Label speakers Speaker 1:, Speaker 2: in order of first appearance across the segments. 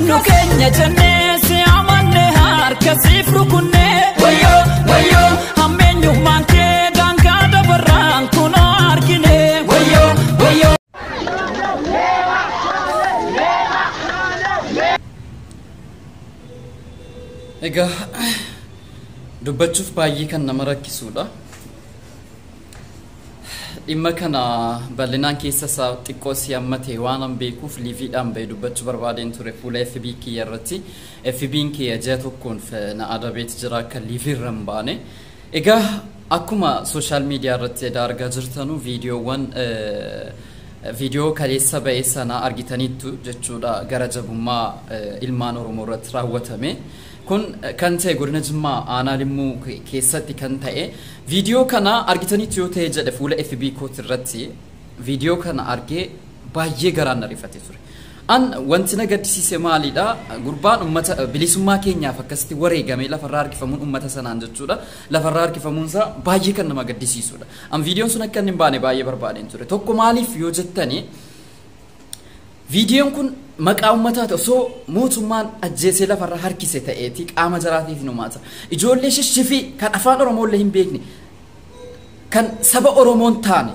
Speaker 1: Nu keenya jennee si amanne harka siif rukunne. Wayyoo wayyoo hammeenyummaan kee daangaa dabarraan kunoo argine. Wayyoo wayyoo.
Speaker 2: Egaa dubbachuuf baay'ee kan nama rakkisuudha. Dhimma kana bal'inaan keessa isaa xiqqoo si hammate waan an beekuuf liiviidhaan bahee dubbachuu barbaadeen ture fuula FB kiyya irratti. FB'n kiyya ji'a tokkoon na adabeeti jira akka liivii irra hin baane. Egaa akkuma sooshaal miidiyaa irratti edaa argaa jirtanu viidiyoowwan viidiyoo kaleessa ba'e sana argitaniittu jechuudha gara jabummaa ilmaan Oromoo irratti raawwatame. Kun kan ta'e godina Jimmaa aanaa Limmuu keessatti kan ta'e viidiyoo kana argitaniitu yoo ta'e jedhe fuula FB kooti irratti viidiyoo kana argee baay'ee garaan na rifate ture. An wanti na gaddisiise maalidha? Gurbaan uummata bilisummaa keenyaaf akkasitti wareegamee lafarraa harkifamuun uummata sanaan jechuudha. Lafarraa harkifamuun isaa baay'ee kan nama gaddisiisudha. An viidiyoon sun akka inni hin baane baay'ee barbaadeen ture. Tokko maaliif yoo jettani viidiyoon kun maqaa uummataati osoo mootummaan ajjeesee lafarra harkise ta'eeti qaama jaraatiif nu maata. Ijoollee shishifii kan afaan Oromooillee hin beekne kan saba Oromoon taane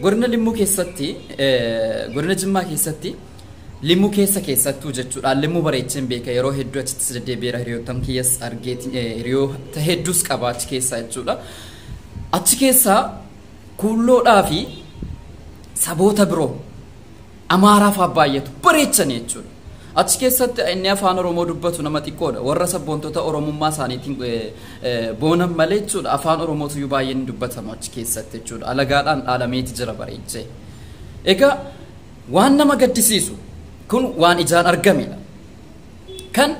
Speaker 2: godina Limmuu keessatti godina Jimmaa keessatti Limmuu keessa keessattuu jechuudha. Limmuu bareecheen beeka yeroo hedduu achitti deddeebi'eera hiriyoottan kiyyas argeeti hiriyoota hedduus qaba achi keessa jechuudha. Achi keessaa kuulloodhaa fi saboota biroo Amaaraaf baay'atu bareechanii jechuudha. Achi keessatti inni afaan Oromoo dubbatu nama xiqqoodha. Warra sabboontota Oromummaa isaaniitiin boonan malee jechuudha. Afaan Oromootu iyyuu baay'een dubbatamu achi keessatti jechuudha. Alagaadhaan dhaalameeti jira bareechee. Egaa waan nama gaddisiisu kun waan ijaan argamedha. Kan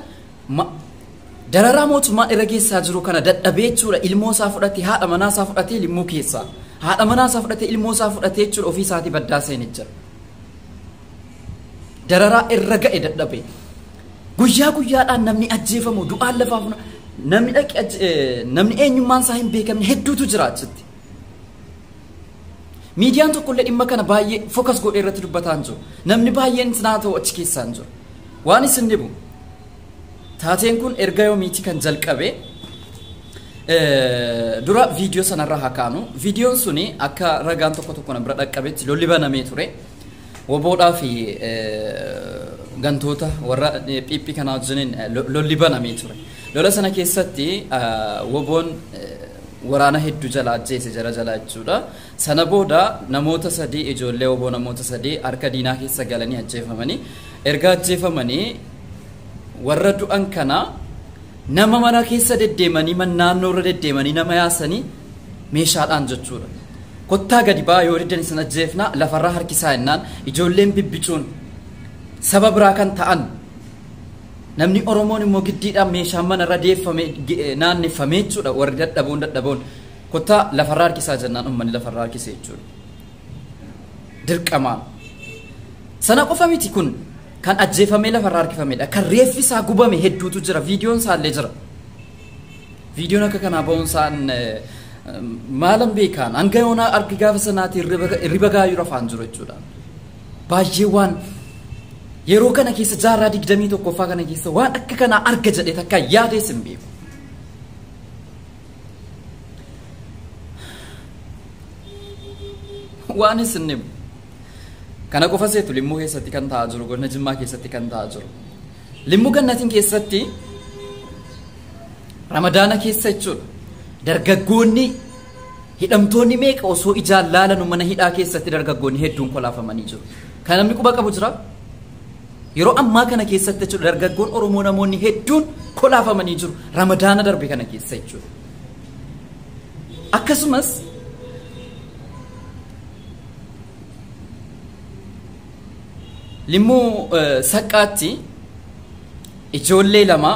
Speaker 2: dararaa mootummaan irra geessaa jiru kana dadhabee jechuudha. Ilmoo isaa fudhatee haadha manaa isaa fudhatee Limmuu keessaa. Haadha manaa isaa fudhatee ilmoo isaa fudhatee jechuudha ofii isaatii baddaa seenee jira. Dararaa irra ga'e dadhabe. Guyyaa guyyaadhaan namni ajjeefamu du'aan lafaaf namni dhaqe namni eenyummaan isaa hin beekamne hedduutu jira achitti. Miidiyaan tokkollee dhimma kana baay'ee fokas godhee irratti dubbataa hin jiru. Namni baay'een sinaa ta'u achi keessaa hin jiru. Waan isin dhibu taateen kun erga yoomiiti kan jalqabe dura viidiyoo sanarraa haa kaanu. Viidiyoon suni akka ragaan tokko tokko na bira dhaqqabetti lolli banamee ture. Woboodhaa fi gantoota warra phiphi kanaa wajjiniin lolli banamee ture. Lola sana keessatti woboon waraana hedduu jala ajjeese jara jala jechuudha. Sana booda namoota sadii ijoollee woboo namoota sadii harka diinaa keessa galanii ajjeefamanii erga ajjeefamanii warra du'an kana nama mana keessa deddeemanii mana naannoo irra deddeemanii nama yaasanii meeshaadhaan jechuudha. Kottaa gadi ba'aa yoo diddan isin ajjeefna lafarraa harkisaa jennaan ijoolleen bibbicuun saba biraa kan ta'an namni Oromoon immoo giddiidhaan meeshaan manarra deeffame naanneffame jechuudha. Warri dadhaboon dadhaboon kottaa lafarraa harkisaa jennaan uummanni lafarraa harkise jechuudha. Dirqamaan. Sana qofa miti kun kan ajjeefamee lafarraa harkifamedha. Kan reeffi isaa gubame hedduutu jira. Viidiyoon isaallee jira. Viidiyoon akka kanaa ba'uun isaan maalan beekaan hanga yoonaa argi gaafa sanaati hirriba gaayyuu rafaan jiru jechuudha. Baay'ee waan yeroo kana keessa jaarraa 21ffaa kana keessa waan akka kanaa arga jedhee takka yaadees hin beeku. Waan isin dhibu. Kana qofa seetu Limmuu keessatti kan ta'aa jiru godina Jimmaa keessatti kan ta'aa jiru. Limmuu gannatiin keessatti Ramadaana keessa jechuudha. Dargaggoonni hidhamtoonni meeqa osoo ijaan laalanu mana hidhaa keessatti dargaggoonni hedduun kolaafamanii jiru. Kan namni quba qabu jira? Yeroo ammaa kana keessatti jechuudha dargaggoon Oromoo namoonni hedduun kolaafamanii jiru. Ramadaana darbe kana keessa jechuudha. Akkasumas Limmuu saqqaatti ijoollee lama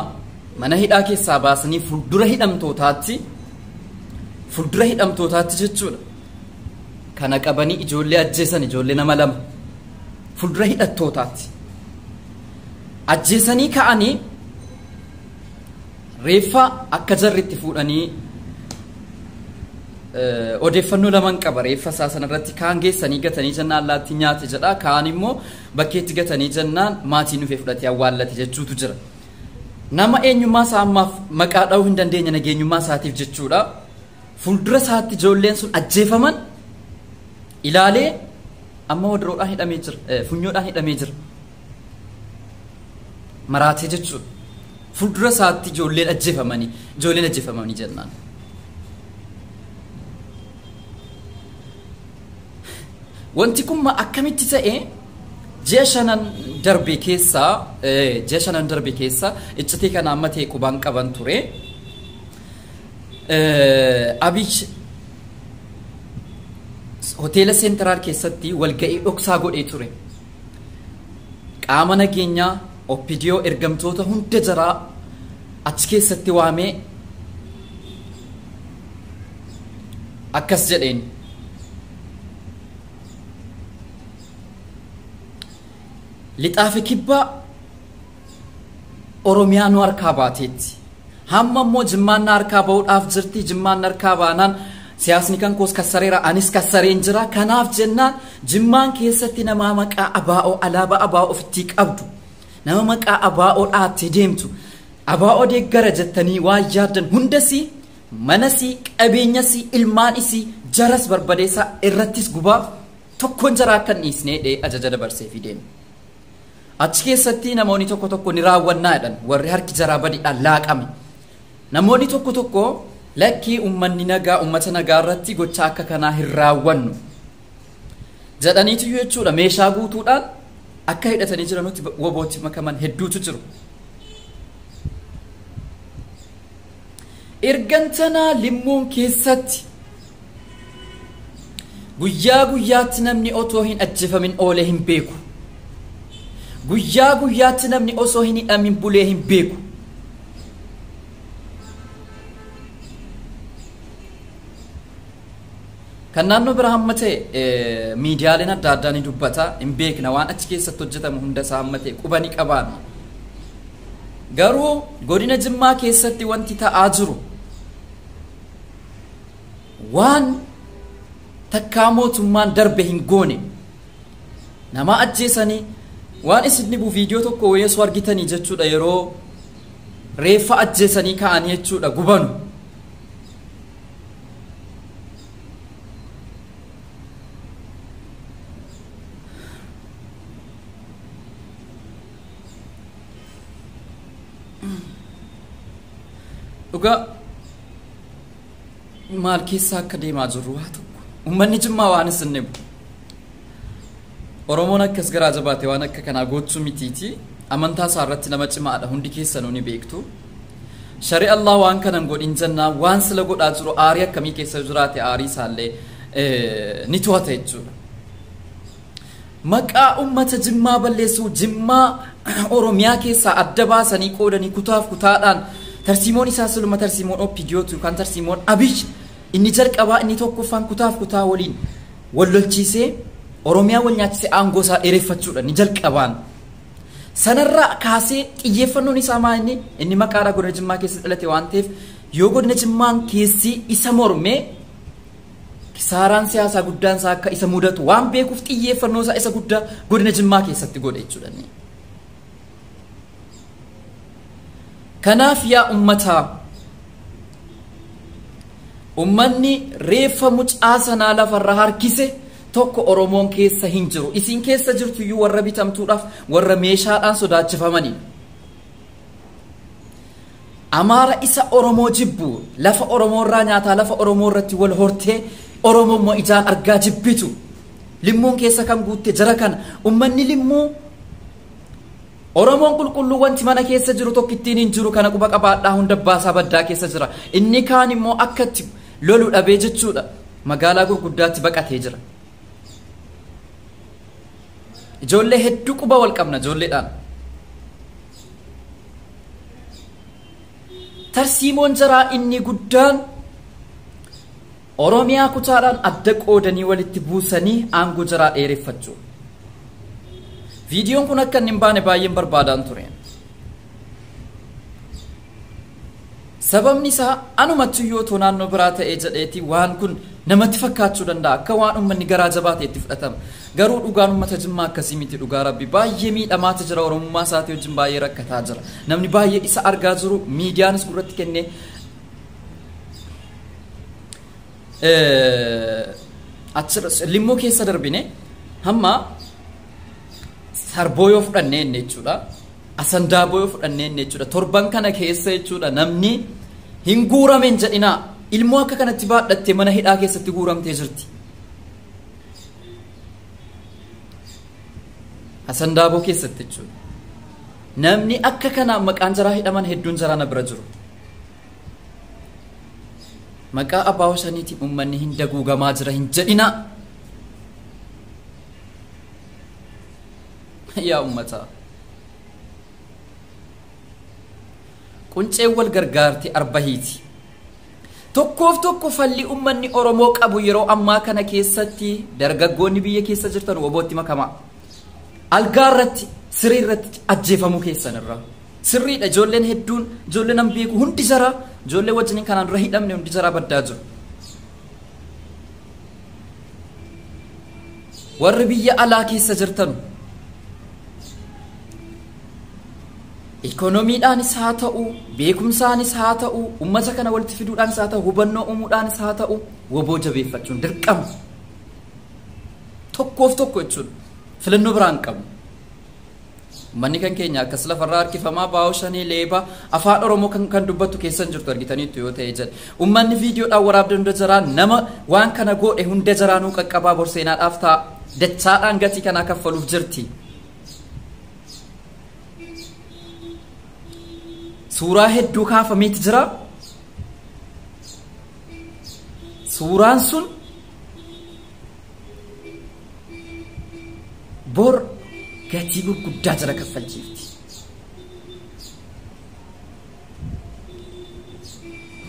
Speaker 2: mana hidhaa keessaa baasanii fuuldura hidhamtootaatti jechuudha. Kana qabanii ijoollee ajjeesan ijoollee nama lama fuuldura hidhattootaatti ajjeesanii ka'anii reeffa akka jarritti fuudhanii Odeeffannoo lamaan qaba reeffa isaa sanarratti kaan geessanii gatanii jennaan allaatti nyaate jedha, kaan immoo bakkeetti gatanii jennaan maatiin dhufee fudhatee awwaallate jechuutu jira. Nama eenyummaa isaa ammaaf maqaa dha'uu hin dandeenye nageenyummaa isaatiif jechuudha. Fuuldura isaatti ijoolleen sun ajjeefaman ilaalee amma wadaroodhaan hidhamee jira, funyoodhaan hidhamee jira. Maraatee jechuudha. Fuuldura isaatti ijoolleen ajjeefamanii jennaan. Wanti kun akkamitti ta'e ji'a shanan darbe keessa iccitii kana amma ta'e qubaan qaban ture. Abiy hoteela seentiraal keessatti walga'ii dhoksaa godhee ture. Qaama nageenyaa OPDO ergamtoota hunda jaraa achi keessatti waamee akkas jedheen. Lixaa fi kibba Oromiyaa nu harkaa baateetti. Hamma immoo Jimmaan na harkaa ba'uudhaaf jirti. Jimmaan na harkaa baanaan siyaasni kan koos kassareera, anis kassareen jira. Kanaaf jennaan Jimmaan keessatti nama maqaa abaa'oo alaabaa abaa'oo ofitti qabdu, nama maqaa abaa'oo dhaattee deemtu, abaa'oo deeggara jettanii waan yaaddan hundasii, manasii, qabeenyasii, ilmaan isii jaras barbadeessaa irrattis gubaa tokkoon jaraa akka hin dhiisnee ajaja dabarsee fi deema. Achi keessatti namoonni tokko tokko ni raawwannaa jedhan warri harki jaraa badiidhaan laaqame. Namoonni tokko tokko lakkii uummanni nagaa uummata nagaa irratti gocha akka kanaa hin raawwannu jedhaniitu jechuudha. Meeshaa guutuudhaan akka hidhatanii jiranutti wobootti makaman hedduutu jiru. Ergantanaa limmuun keessatti guyyaa guyyaatti namni otoo hin ajjeefamin oolee hin beeku. Guyyaa guyyaatti namni osoo hin hidhamin bulee hin beeku. Kan naannoo bira hamma ta'e miidiyaaleen adda addaa ni dubbata, hin beekna waan achi keessatti hojjetamu hunda isaa hamma ta'e quba ni qabaanna. Garuu godina Jimmaa keessatti wanti ta'aa jiru waan takkaa mootummaan darbe hin goone nama ajjeesanii waan isin dhibu viidiyoo tokko wayeessu argitanii jechuudha yeroo reeffa ajjeesanii ka'anii jechuudha gubanu. Dhugaa maal keessa akka deemaa jirru waa tokko uummanni Jimmaa waan isin dhibu. Oromoon akkas garaa jabaate waan akka kanaa gochuu mitiiti. Amantaa isaa irratti nama cimaadha hundi keessanuu ni beektu. Shari'a Allah waan kanan godhin jennaan waan sila godhaa jiru aarii akkamii keessa jiraate aarii isaallee ni to'ata jechuudha. Maqaa uummata Jimmaa balleessuu Jimmaa Oromiyaa keessaa adda baasanii qoodanii kutaaf kutaadhaan tarsiimoon isaa siluma tarsiimoon OPDOtu yookaan tarsiimoon Abiy inni jalqabaa inni tokkoffaan kutaaf kutaa waliin wal lolchiisee Oromiyaa wal nyaachisee aangoo isaa dheereffachuudha ni jalqabaan. Sanarraa kaasee xiyyeeffannoon isaa maa inni maqaadhaa godina Jimmaa keessa dhalate waan ta'eef yoo godina Jimmaan keessi isa mormee kisaaraan siyaasaa guddaan isaa akka isa mudatu waan beekuuf xiyyeeffannoo isaa isa guddaa godina Jimmaa keessatti godhe jechuudha. Kanaaf yaa uummataa, uummanni reeffa mucaa sanaa lafarra harkise tokko Oromoon keessa hin jiru. Isin keessa jirtu iyyuu warra bitamtuudhaaf warra meeshaadhaan sodaachifamanii. Amaara isa Oromoo jibbu lafa Oromoo irraa nyaataa lafa Oromoo irratti wal hortee Oromoo immoo ijaan argaa jibbitu. Limmuun keessa kan guutte jara kana uummanni limmuu Oromoon qulqulluu wanti mana keessa jiru tokko ittiin hin jiru kana quba qabaadhaa hunda baasaa baddaa keessa jira. Inni kaan immoo akkatti lolu dhabee jechuudha magaalaa gurguddaatti baqatee jira. Ijoollee hedduu quba wal qabna ijoolleedhaan. Tarsiimoon jaraa inni guddaan Oromiyaa kutaadhaan adda qoodanii walitti buusanii aangoo jaraa dheereffachuu. Viidiyoon kun akka inni hin baane baay'een barbaadaan ture. Sababni isaa anumatti yoo ta'u naannoo biraa ta'ee jedheeti waan kun namatti fakkaachuu danda'a. Akka waan uummanni garaa jabaa ta'etti fudhatama. Garuu dhugaan uummata Jimmaa akkasii miti dhugaa Rabbi. Baay'ee miidhamaatu jira, Oromummaa isaatii wajjin baay'ee rakkataa jira. Namni baay'ee isa argaa jiru miidiyaanis gurratti kennee achirra limmoo keessa darbine hamma sarboo yoo fudhannee inni jechuudha. Asandaaboo yoo fudhannee inni jechuudha. Torban kana keessa jechuudha namni hin guurameen jedhinaa. Ilmoo akka kanatti baadhattee mana hidhaa keessatti guuramtee jirti. Asandaaboo keessatti jechuudha. Namni akka kana maqaan jaraa hidhaman hedduun jaraa na bira jiru. Maqaa abbaa shaniitiin uummanni hin daguugamaa jira hin jedhinaa. Yaa uummataa. Qunceen wal gargaarti arbahiiti. Tokkoof tokko falli uummanni Oromoo qabu yeroo ammaa kana keessatti dargaggoonni biyya keessa jirtan wobootti makamaa. Algaa irratti sirrii irratti ajjeefamuu keessan irraa. Sirriidha ijoolleen hedduun ijoolleen an beeku hundi jaraa ijoollee wajjin kanaan dura hidhamne hundi jaraa baddaa jiru. Warri biyya alaa keessa jirtan ikoonomiidhaanis haa ta'u, beekumsaanis haa ta'u, uummata kana walitti fiduudhaanis haa ta'u, hubannoo uumuudhaanis haa ta'u, woboo jabeeffachuun dirqama. Tokkoof tokko jechuudha. Filannoo biraa hin qabnu. Uummanni kan keenya akkas lafarraa harkifamaa baa'oo shanii leebaa afaan Oromoo kan dubbattu keessan jirtu argitaniittu yoo ta'e jedhe. Uummanni viidiyoodhaan waraabde hunda jaraa nama waan kana godhe hunda jaraa nuu qaqqabaa borseenaadhaaf ta'a. Dachaadhaan gatii kanaa kaffaluuf jirti. Suuraa hedduu kaafameeti jira. Suuraan sun bor gatii gurguddaa jara kaffalchiifti.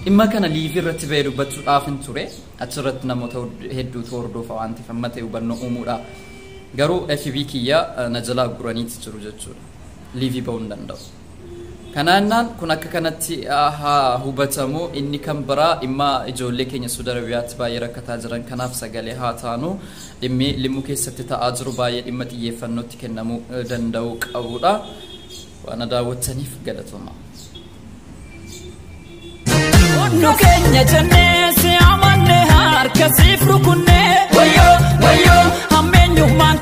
Speaker 2: Dhimma kana liivii irratti ba'ee dubbachuudhaaf hin ture. Achirratti namoota hedduutu hordofa waan ta'eef amma ta'e hubannoo uumuudha. Garuu FB kiyya na jalaa guraniiti jiru jechuudha. Liivii ba'uu hin danda'u. Kanaannaan kun akka kanatti haa hubatamu. Inni kan biraa dhimma ijoollee keenya Suudi Arabiyaatti baay'ee rakkataa jiran kanaaf sagalee haa taanu. Dhimmi limmuu keessatti ta'aa jiru baay'ee dhimma xiyyeeffannootti kennamuu danda'u qabudha. Waan daawwattaniif galatooma.
Speaker 1: Nu keenya jennee si amanne harka siif rukunnee wayyoo wayyoo hammeenyummaan